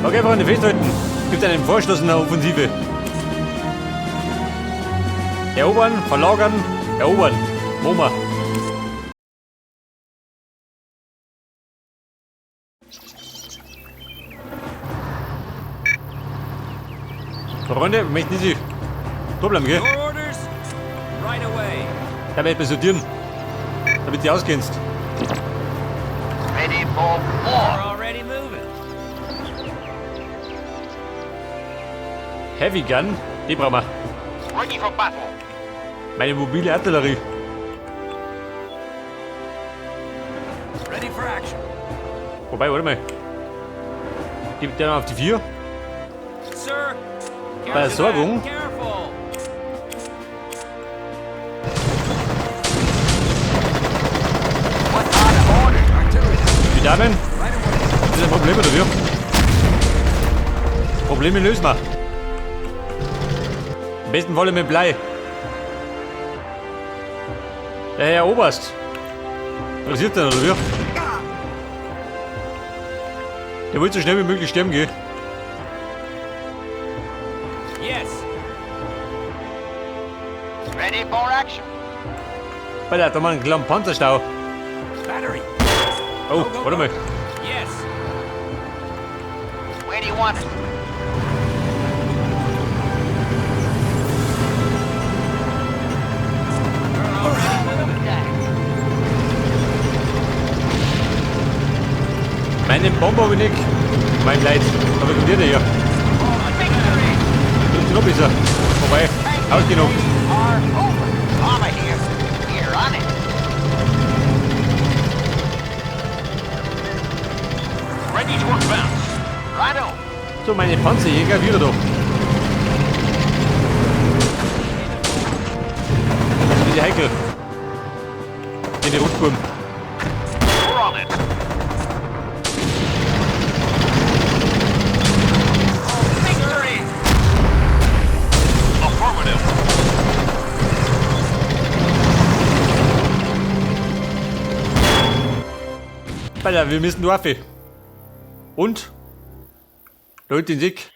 Okay, Freunde, festhalten. Gibt einen Vorstoß in der Offensive. Erobern, verlagern, erobern. Moma. Freunde, wir möchten nicht da bleiben, gell? Your orders? Right away. Da werde ich sortieren. Damit du auskennst. Ready for We're war. already moving. Heavy Gun, die brauchen wir. Ready for battle. Meine mobile Artillerie. Ready for action. Wobei, warte mal. Gibt der noch auf die 4? Sir. Versorgung. Careful. What are the orders? Artillery. Die Damen, Right away. das ist ein Problem, oder wie? Probleme lösen wir. Am besten Falle mit Blei. Der Herr Oberst. Interessiert den, oder wie? Der will so schnell wie möglich sterben gehen. Yes. Ready for action. Alter, da haben wir einen kleinen Panzerstau. Battery. Oh, warte mal. Yes. Where do you want it? We're already moving. Meine Bombe habe ich nicht. Mein Leid. Aber kommt der hier? Victory. Das ist noch besser. Vorbei. Ausgenockt. Are over. Armor here. We're on it. Ready to advance. Righto. So, meine Panzerjäger wieder da. Das ist wieder heikel. In die Rundturm. We're on it. Victory. Affirmative. Alter, wir müssen nur auf. Und? Leute, den Sieg.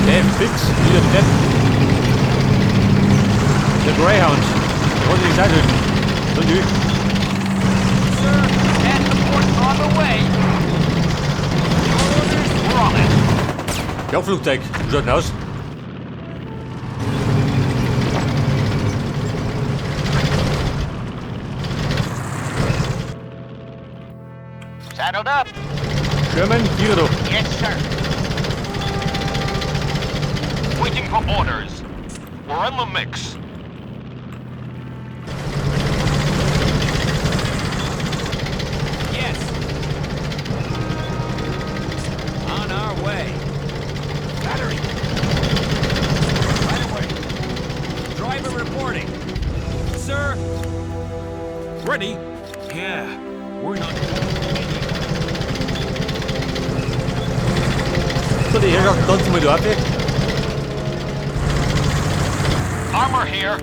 Der fix, wieder der. Der Greyhound. Der wollte die Seite. So die. Sir. Air support's on the way. Your orders? We're on it. Jagdflugzeug. Wie schaut denn aus? Saddled up. Sherman, hier da. Yes, sir. Waiting for orders. We're in the mix. Yes. On our way. Battery. Right away. Driver reporting. Sir. Ready? Yeah. We're not going anywhere. So, die Herrschaften tanzen mal da auf. Armor here.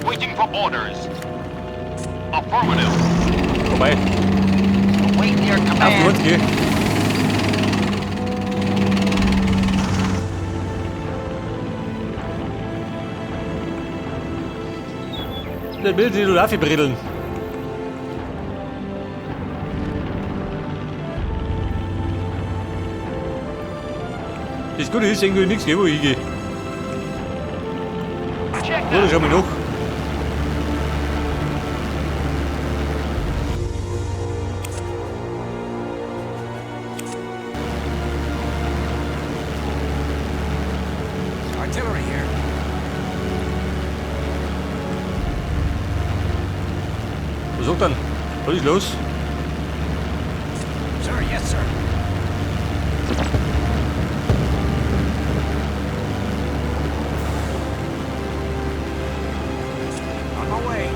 Waiting for orders. Affirmative. Vorbei. Awaiting your Auf die command. Wurz, geh. Der will die Luffy brillen. Das Gute ist, irgendwie nichts, wo ich gehe. Oder schau mal nach. Artillery here. Was sagt dann? Was ist los? Sir, yes, sir. On my way.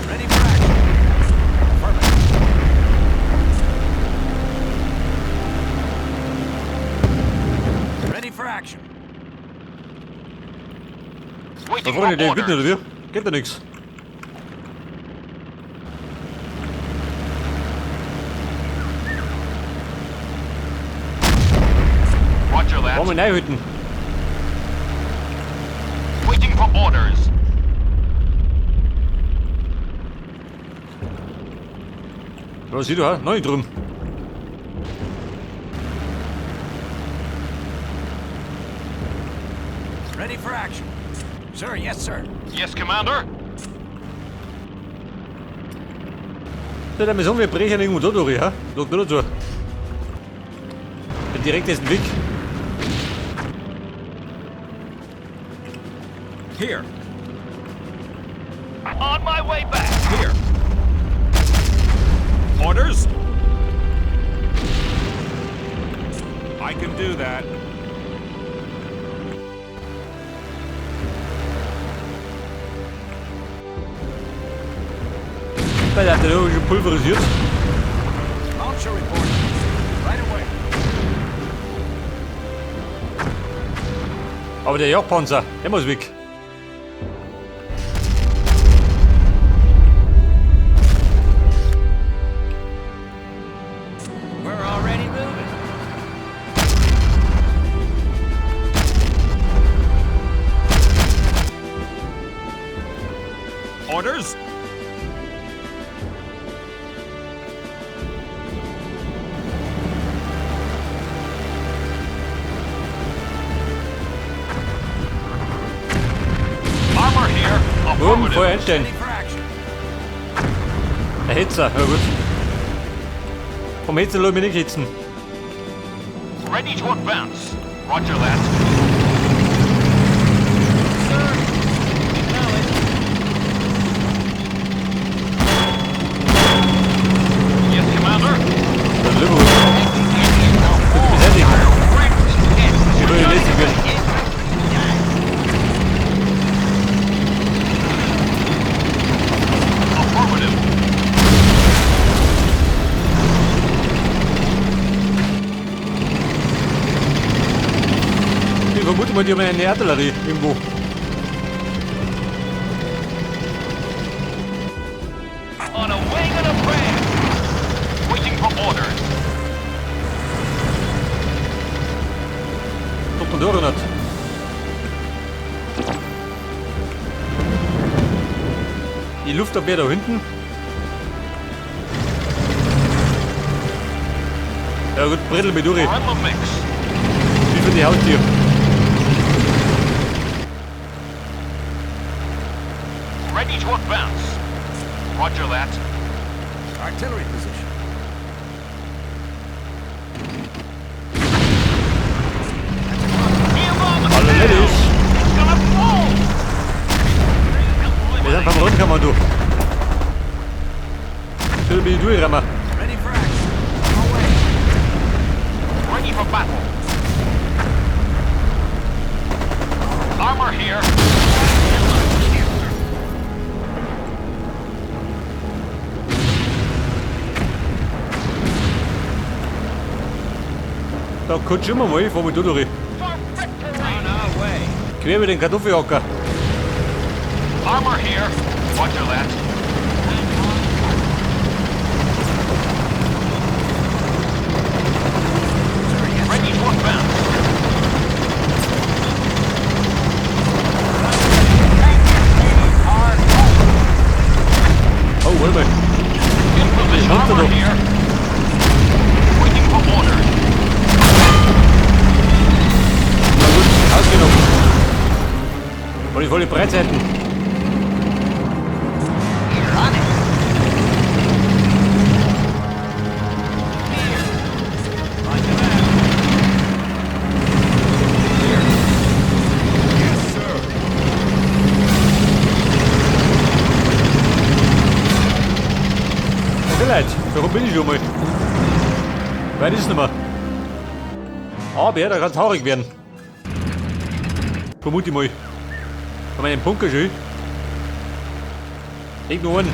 Ready for action. Affirmative. Da Waiting for Freunde, der geht nicht, orders. oder wie? Geht da nichts. Roger that. Wollen wir reinhüten? Waiting for orders. Da sieh du, ha? Noch nicht drüben. Ready for action. Sir, yes, sir. Yes, Commander. Ja, dann müssen wir brechen irgendwo da durch, ja? Schau da dazu. Den direktesten Weg. Here. On my way back. Here. Orders? I can do that. Weil der hat den irgendwie schon pulverisiert. Launcher reporting. Right away. Aber der Jagdpanzer, der muss weg. We're already moving. Orders? Armor here. Boom, Feuer Affirmative. einstellen. Ready for action. Der Hetzer, ja gut. Vom Hetzer lass ich mich nicht hitzen. Ready to advance. Roger that. Sir, acknowledge. Yes, Commander. Das ist immer gut. Beseitigen. Ich will nicht werden. Affirmative. Ich vermute mal, die haben eine Artillerie irgendwo. On a wing and a prayer. Waiting for orders. Kommt man durch oder nicht? Die Luftabwehr da hinten. Ja gut, brittel mich durch. We're in the mix. Wie für die Haustür. Ready to advance. Roger that. Artillery position. Give 'em Alle hell. Ladies. It's gonna fall. Wir sind vom Rundkommando. Ich will mich durchrammen. Ready for action. On my way. Ready for battle. Armor here. Da kannst du immer mal, ich fahr mal da durch. For victory. On our way. Quer über den Kartoffelhocker. Armor here. Roger that. Sir, yes, Ready to advance. Oh, warte mal. In position. Kommt er Armor doch. here. Waiting for orders. Na gut, ausgenommen. Und die volle Breitseiten. We're on it. Roger that. Yes, sir. Okay, Leute, so bin ich schon mal. Weit ist nicht mehr. Aber da kann traurig werden. Vermute ich mal. Von meinem Bunker schön. Irgendwo einen.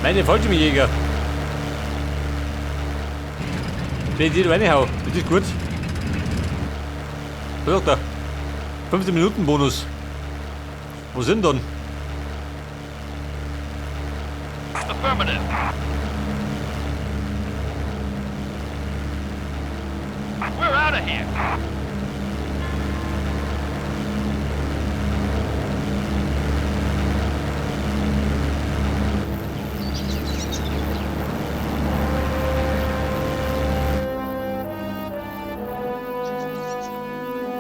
Meine Fallschirmjäger. Wenn ich die da reinhau, das ist gut. Was sagt er? 15 Minuten Bonus. Wo sind denn? Affirmative. We're out of here.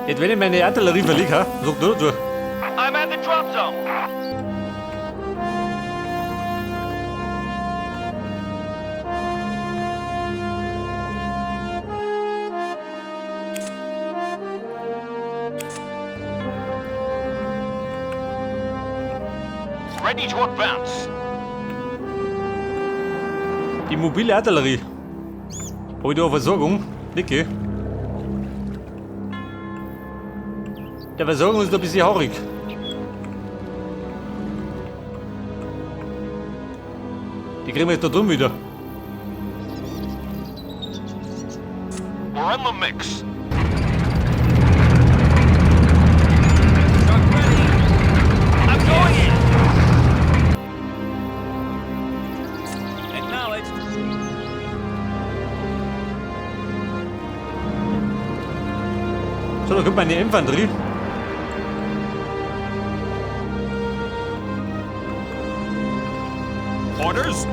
Jetzt wenn ich meine Artillerie verliere, ha? Sag du dazu. I'm at the drop zone. Ready to advance. Die mobile Artillerie. Hab ich da eine Versorgung? Nicke. Der Versorgung ist ein bisschen haarig. Die kriegen wir jetzt da drüben wieder. We're in the mix. Truck ready. I'm going in. Acknowledged. So, da kommt meine Infanterie. Orders?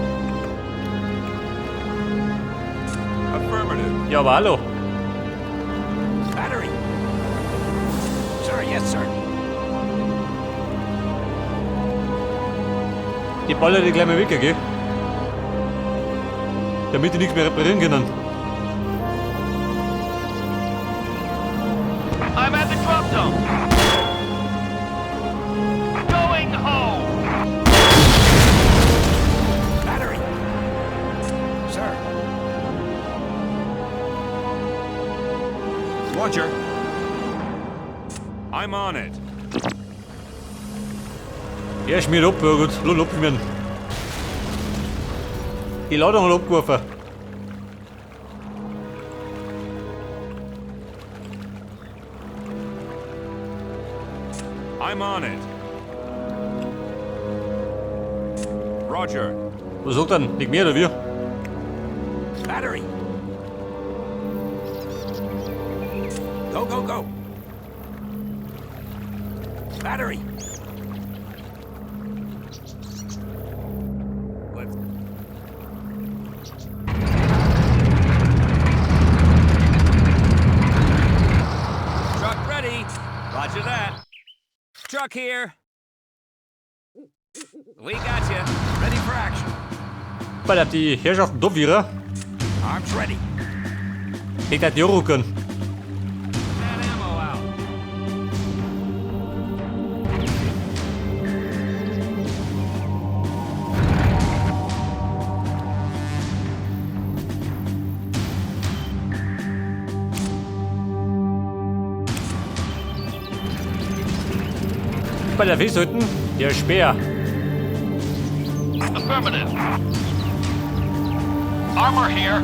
Affirmative. Ja, aber hallo. Battery. Sir, yes, sir. Die baller die gleich mal weg, gell? Damit die nichts mehr reparieren können. I'm at the drop zone. Going home. Battery. Sir. Roger. I'm on it. Ja, schmiert ab, ja gut. Lass abschmieren. Die Ladung hat abgeworfen. I'm on it. Roger. Was sagt er denn? Nicht mehr oder wie? Battery. Go, go, go. Battery. Let's. Truck ready. Roger that. Truck here. We got you. Ready for action. Weil die Herrschaften da wieder. Arms ready. Ich darf die anrücken. That ammo out. Bei der festhalten, der Speer. Affirmative. Armor here.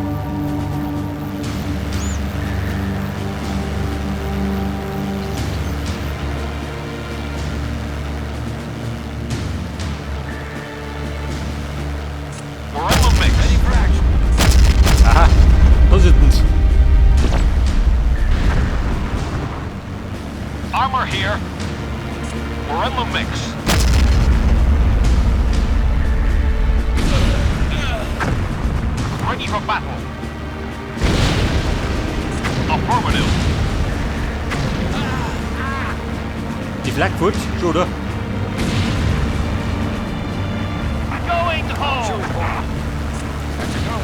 We're in the mix. Ready for action. Aha, da sitzen's. Armor here. We're in the mix. Ready for battle. Affirmative. Die Flak fort, schon, oder? Going home. That's a go.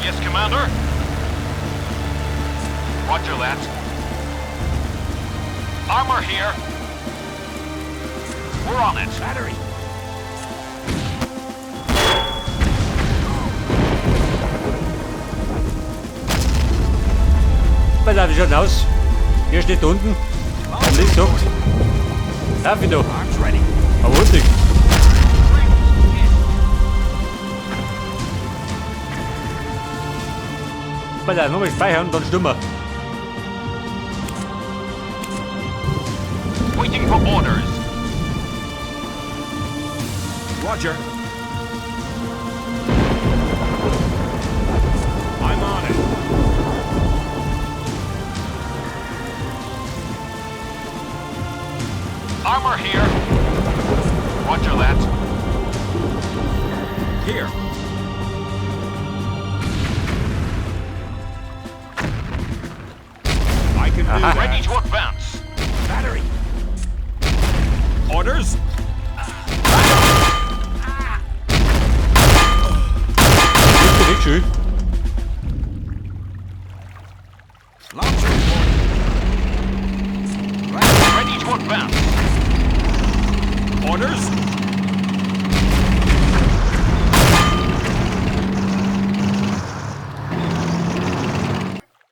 Yes, Commander. Roger that. Armor here. We're on it. Battery. Pass auf, wie schaut denn aus? Hier steht da unten. Am links sagt. Darf ich noch? Arms ready. Aber richtig. Alter, nochmal speichern, dann stimmen wir. Waiting for orders. Roger. I'm on it. Armor here. Roger that. Here. I can do that. Ready to advance. Battery. Orders. Ist nicht schön. Launcher reporting. Ready to advance. Orders.